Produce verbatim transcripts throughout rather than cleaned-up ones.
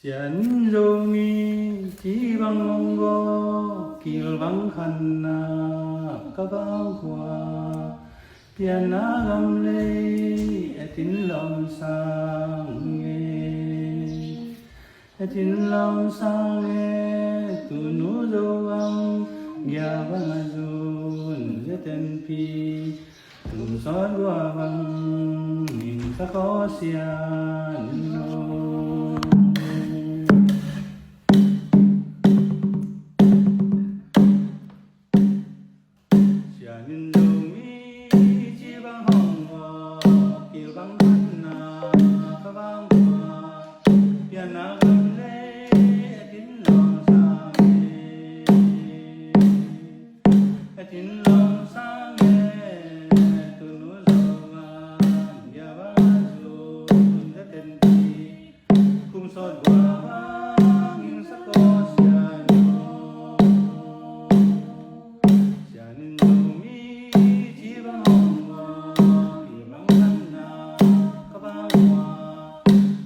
Sian Zomi ci bang hong vawk, kil bang khanna ka vang khua, pianna gam lei etin lawm sang e. Etin lawm sang e, tunu Zogam gia bang a zun zetenpi tum sawt gua bang ning sa kaw sian lo. Sian in Zomi ci bang hong vawk, kil bang khanna ka vang khua, pianna gam lei etin lawm sang e. Etin lawm sang e, tunu Zogam gia bang a zun zetenpi kum sawt gua bang ning sa kaw sian lo. Sian in Zomi ci bang hong vawk, kil bang khanna ka vang khua,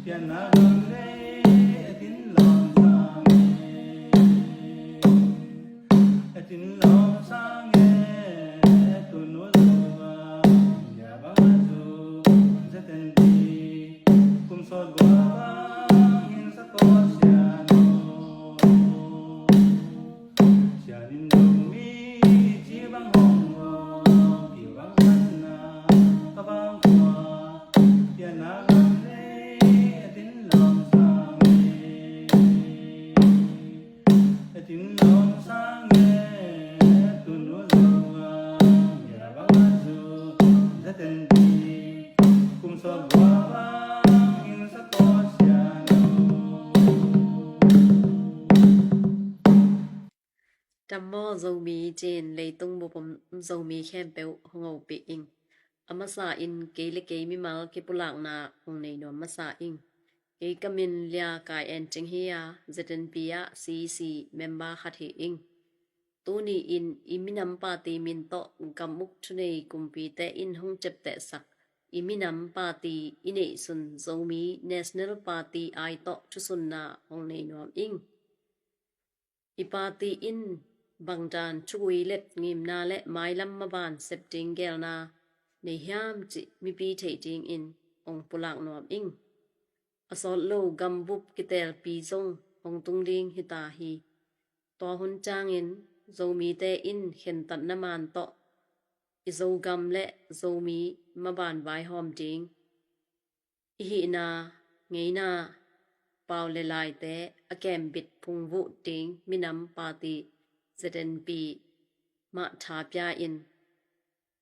pianna gam lei etin lawm sang e. Etin lawm sang e, tunu Zogam gia bang a zun zetenpi kum sawt gua bang ning sa kaw sian lo. Sian in Zomi ci bang hong vawk, kil bang khanna ka vang khua, pianna gam lei etin lawm sang e. Etin lawm sang e, tunu Zogam gia bang a zun zetenpi kum sawt gua bang ning sa kaw sian lo. Tam maw Zomi, ci-in leitung bup om Zomi khempeuh hong hopih ing. A masa in kei le kei mimal kipulakna hong nei nuam masa ing. Kei ka min Lia Kai En Cing hi a, Z N P ah C E C member khat hi ing. Tuni in i minam party min tawh gam uk thunei kumpite in hong ciaptehsak i minam party i neihsun Zomi National Party ai tawh thusunna hong nei nuam ing. I party in bangdan thugui let ngimna le mailam maban sep ding geelna nei hiam cih mipi theih dingin hong pulak nuam ing. A sawt lo gambup kitelpi zong hong tung ding hi ta hi. Tua hun ciangin Zomite in khentatna maan tawh i Zogam le Zomi maban vaihawm ding, i hihna ngeina pau le laite a kembit phungvuh ding minam party Z N P mah thapia in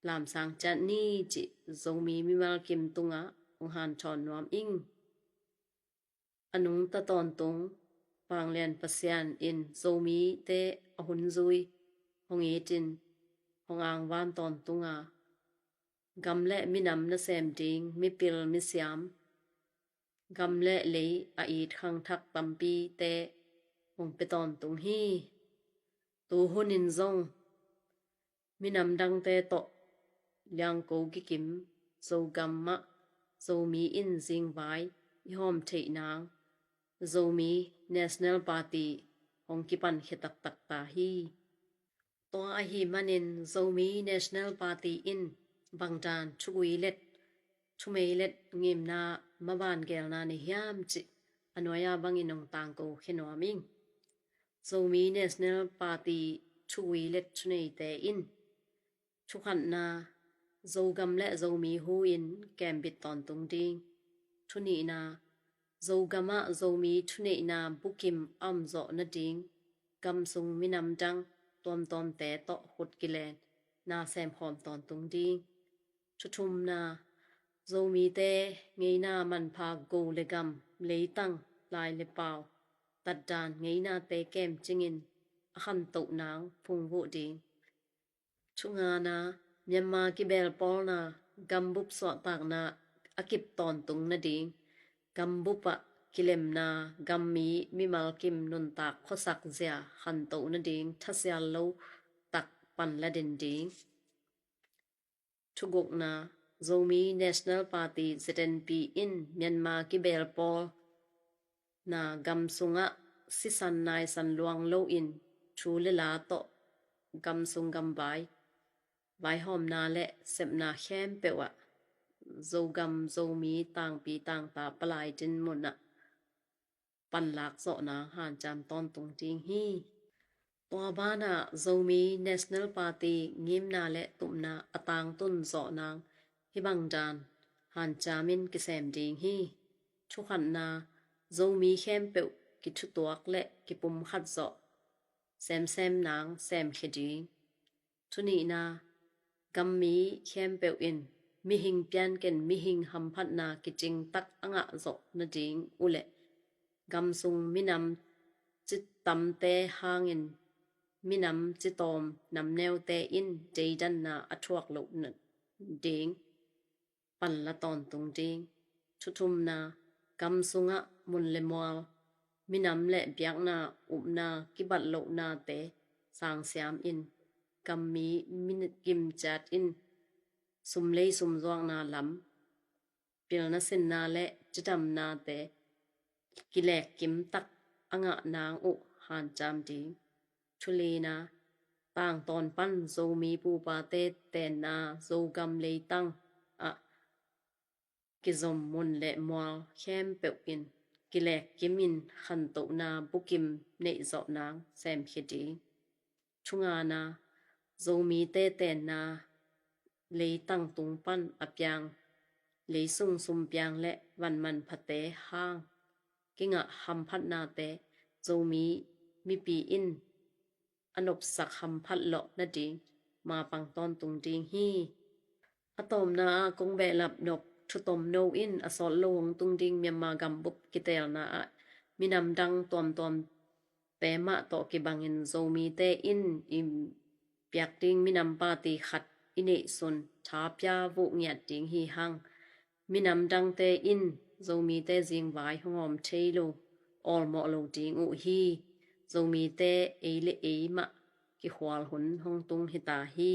lamsang ciat ni cih Zomi mimal kim tungah hong hanthawn nuam ing. A nungta tawntung Vanglian Pasian in Zomite a hun zui hong itin hong angvan tawntunga gam le minam nasem ding mipil misiam, gam le lei a it khangthak tampite hong pia tawntung hi. Tu hunin zong minam dangte tawh liangko kikim Zogam ah Zomi in zingvai i hawm theih nang Zomi National Party hong kipankhia taktak ta hi. Tua ahih manin Zomi National Party in bangdan thugui let thumei let ngimna maban geelna nei hiam cih a nuai-a bangin hong tangko khia nuam ing. Zomi National Party thugui let thuneite in thukhatna Zogam le Zomi hu in kembit tawntung ding. Thunihna, Zogam ah Zomi thuneihna bukim a om zawh nading gam sung minam dang tuamtuamte tawh khut kilen na semkhawm tawntung ding. Thuthumna, Zomite ngeina manpha go le gam, leitang, lai le pau, tatdan ngeinate kemcingin a khantoh nang phungvuh ding. Thungana, Myanmar kibelpawlna gambup suahtakna a kip tawntung nading, gambup ah kilemna gammi mimal kim nuntak khuasak zia khantoh nading thasial lo tak pan la den ding. Thugukna, Zomi National Party Z N P in Myanmar kibelpawl na gam sungah sisan naisan luang loin thu le la tawh gam sung gam vai vaihawmna le sepna khempeuh ah Zogam Zomi tangpi tangta palai dinmun ah panlak zawhna hanciam tawntung ding hi. Tua banah Zomi National Party ngimna le tupna a tangtun zawhnang hibang dan hanciamin kisem ding hi. Thukhatna, Zomi khempeuh kithutuak le kipumkhat zawh semsem nang semkhia ding. Thunihna, gammi khempeuh in mihing pianken mihing hamphatna kicingtak a ngah zawh nading uhleh gam sung minam citamte hangin minam citawm namneute in deidanna a thuak loh nading panla tawntung ding. Thuthumna, gam sungah mun le mual, minam le biakna upna kibat lohnate sangsiam in gammi minit kimciat in sumlei sumzuakna lam pilna sinna le cidamnate kilekkim tak a ngah nang uh hanciam ding. Thulina, tangtawn pan Zomi pupate tenna Zogam leitang ah kizom mun le mual khempeuh in kilekkim in khantohna bukim neihzawh nang semkhia ding. Thungana, Zomite tenna leitang tung pan a piang leisung sumpiang le vanmanphate hang kingah hamphatnate Zomi mipi in a nopsak hamphat lawh nading mapang tawntung ding hi. A tawpna ah kong behlap nop thutom no in a sawt lo hong tung ding Myanmar gambup kiteelna ah minam dang tuamtuamte mah tawh kibangin Zomite in i piak ding minam party khat i neihsun thapia vuh ngiat ding hi hang. Minam dangte in Zomite zingvai hong awm thei lo, awlmawh lo ding uh hi. Zomite ei le ei mah kikhual hun hong tung hita hi.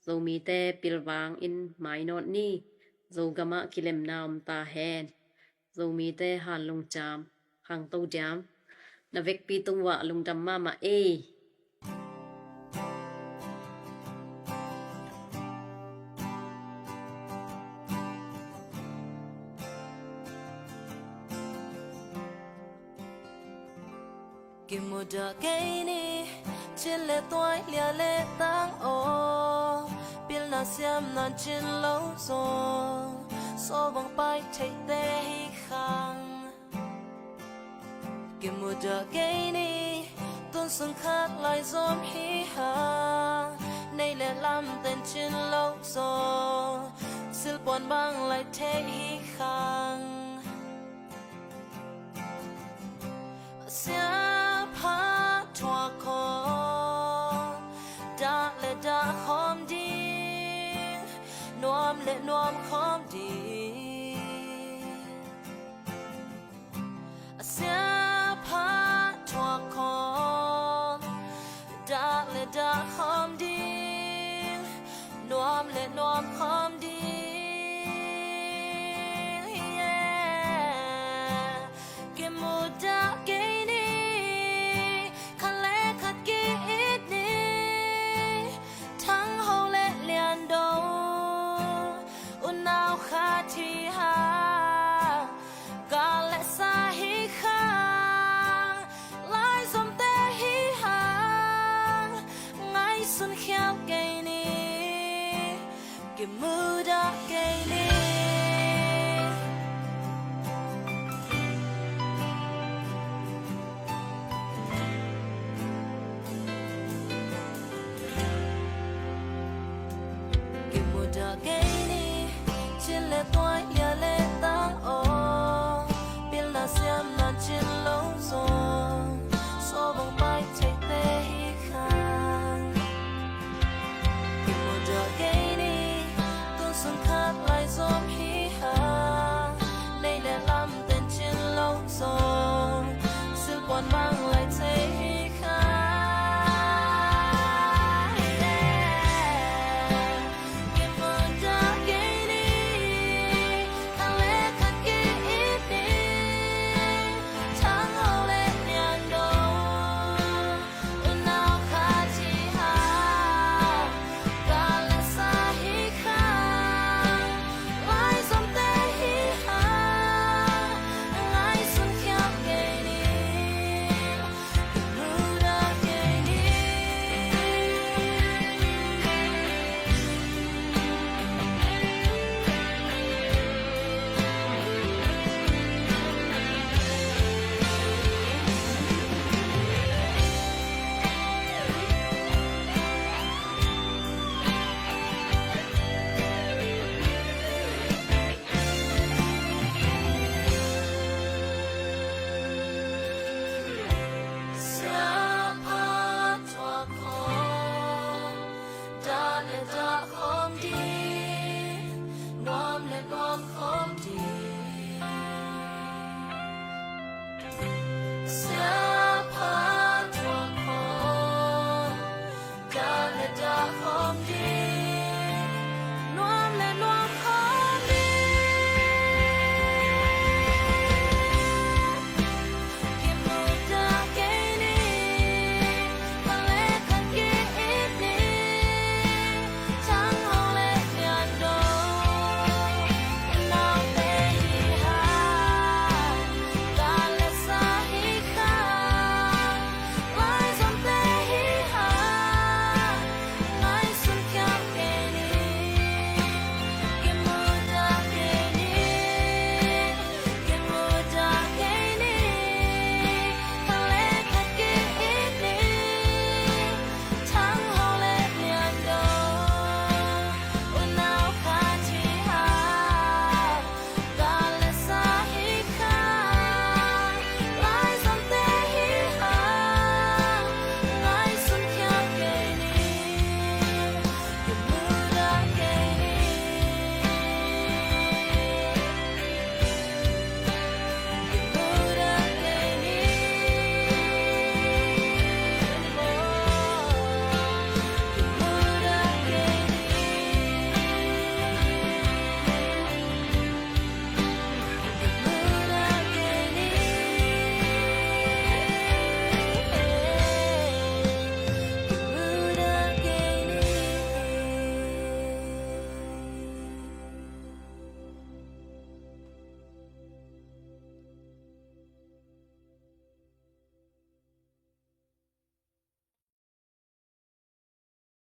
Zomite pilvang in mainawt ni. Zogamah kilemna om ta hen. Zomite hanlungciam khangto diam. Na vekpi tung uah lungdam mahmah ei. Kimudah kei ni, cin le tuai lia le tang aw, pilna siam nan cin lo zaw, sawbang pai theite hi khang. Kimudah kei ni, tun sung khat lai zom hi ha, nei le lam ten cin lo zaw, silpuan bang lai thei hi khang. Siapa tua khawm, dah le dah khawm ding, nuam le nuam khawm ding.